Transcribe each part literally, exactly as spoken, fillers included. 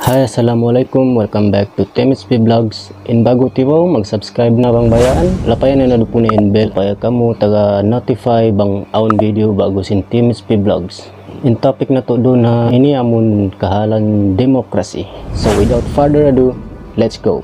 Hi, assalamualaikum. Welcome back to T M H P Vlogs. In ba'gu tiwaw, mag-subscribe na bang bayaan. Lapayan na na duun in bell. Paya kamu taga-notify bang awn video ba'gu sin T M H P Vlogs. In topic natu' duun ha ini amun kahalan democracy. So without further ado, let's go.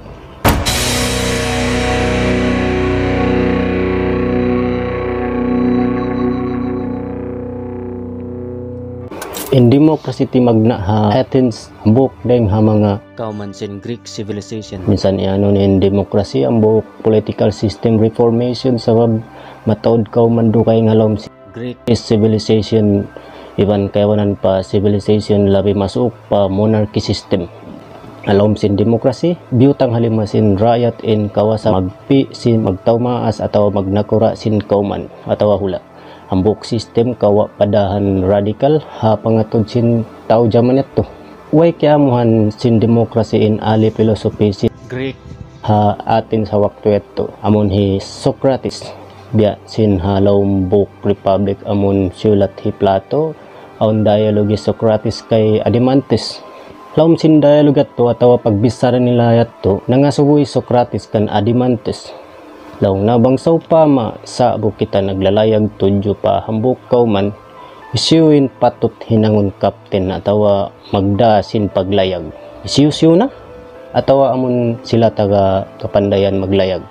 In democracy timagna' ha Athens, hambuuk dayng ha manga kawman sin Greek civilization. Minsan iyanun in democracy hambuuk political system reformation sabab mataud kawman dukay ha lawm sin Greek civilization iban kaibanan pa civilization labi masuuk pa monarchy system. Ha lawm sin democracy, biyutang ha lima sin raayat in kawasa magpi' sin magtau maas atawa magnakura' sin kawman atawa hula'. Hambuuk system kawa' pa dahan radical ha pangatud sin tau jaman yadtu. Way kiyaamuhan sin democracy in ahli philosophy sin Greek ha Athens ha waktu yadtu, amun hi Socrates. Biya' sin ha lawm buk Republic amun siyulat hi Plato, awn dialogue hi Socrates kay Adeimantus. Lawm sin dialogue yadtu atawa pagbichara nila yadtu, nangasubu hi Socrates kan Adeimantus. Laung niya, bang sawpama sa'bu kita naglalayag tudju pa hambuuk kawman, hisiyu in patut hinangun kapten atawa magdā sin paglayag? Hisiyu-siyu na? Atawa amun sila taga kapandayan maglayag?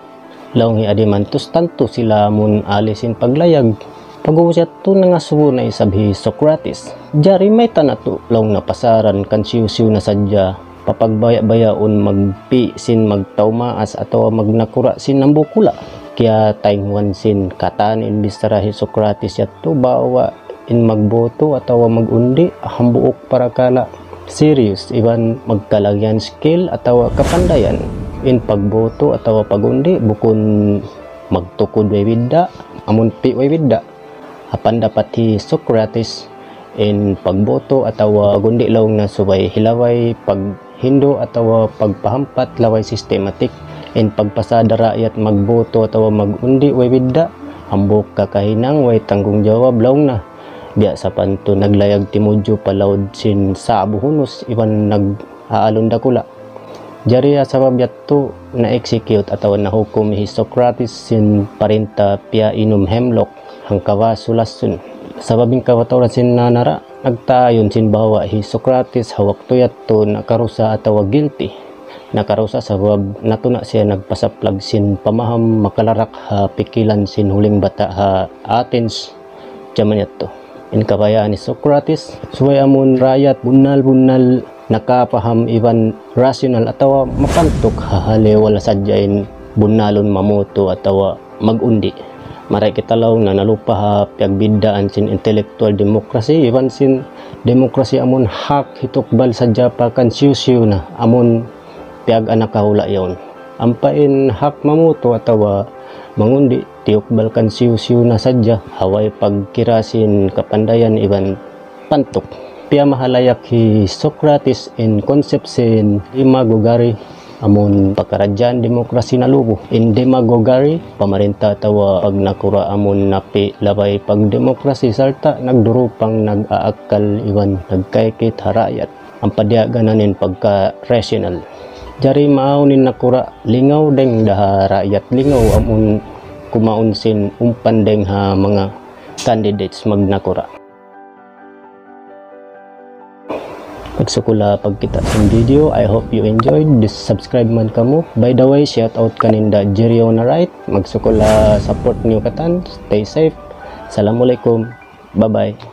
Laung hi Adeimantus, tantu sila amun ahli sin paglayag. Pag'ubus yadtu nangasubu na isab hi Socrates. Jari mayta' natu', laung niya, pasaran kan hisiyu-siyu na sadja papagbaya'-bayaun magpi' sin magtau maas atawa magnakura' sin hambuuk hula'. Kiyataynguan sin katan in bichara hi Socrates yadtu bahwa in magboto atawa mag-undi hambuuk parakala' serious iban magkalagihan skill atawa kapandayan. In pagboto atawa pag-undi bukun magtukud way bidda', amun pi' way bidda'. Ha pandapat hi Socrates, in pagboto atawa pag-undi laung niya subay hilaway paghindu' atawa pagpahampat laway systematic. In pagpasad ha raayat magboto atawa mag-undi way bidda', hambuuk kakahinang way tanggungjawab laung niya. Biya' sapantun naglayag timudju pa laud sin sa'bu hunus iban nag-aalun dakula'. Jari ha sabab yadtu na-execute atawa nahukum hi Socrates sin parinta piyainum hemlock hangkawa' sulasun. Sabab in kamatauran sin nanara', nagtayun sin bahwa hi Socrates ha waktu yadtu nakarusa atawa guilty. Nakarusa sabab natuna' siya nagpasaplag sin pamaham makalarak ha pikilan sin huling bata' ha Athens jaman yadtu. In kabayaan hi Socrates, subay amun raayat bunnal-bunnal nakapaham iban rational atawa mapantuk ha haliwala sadja in bunnalun mamoto atawa mag-undi. Marayaw kita laung niya nalupa ha piyagbiddaan sin intellectual democracy iban sin democracy amun hak hitukbal sadja pa kan hisiyu-siyu na amun piyag-anak ha hula' yaun. Ampa in hak mamoto atawa mangundi, tiyukbal kan hisiyu-siyu na sadja, ha way pagkira sin kapandayan iban pantuk. Piyamahalayak hi Socrates in concept sin demagoguery, amun pakaradjaan demokrasi na lubu. In demagoguery, pamarinta atawa pagnakura' amun napi' labay pagdemokrasi sarta' nagdurupang, nag-aakkal iban nagkaykit ha raayat. Ampa diyaganan in pagka-rational. Jari maawn in nakura' lingaw dayng da ha raayat lingaw amun kumaun sin umpan dayng ha manga candidates magnakura'. Magsukul ha pagkita' sin video. I hope you enjoyed this. Subscribe man kamu. By the way, shout out kaninda Jeriona Wright. Magsukul ha support niyu katan. Stay safe. Assalamualaikum. Bye-bye.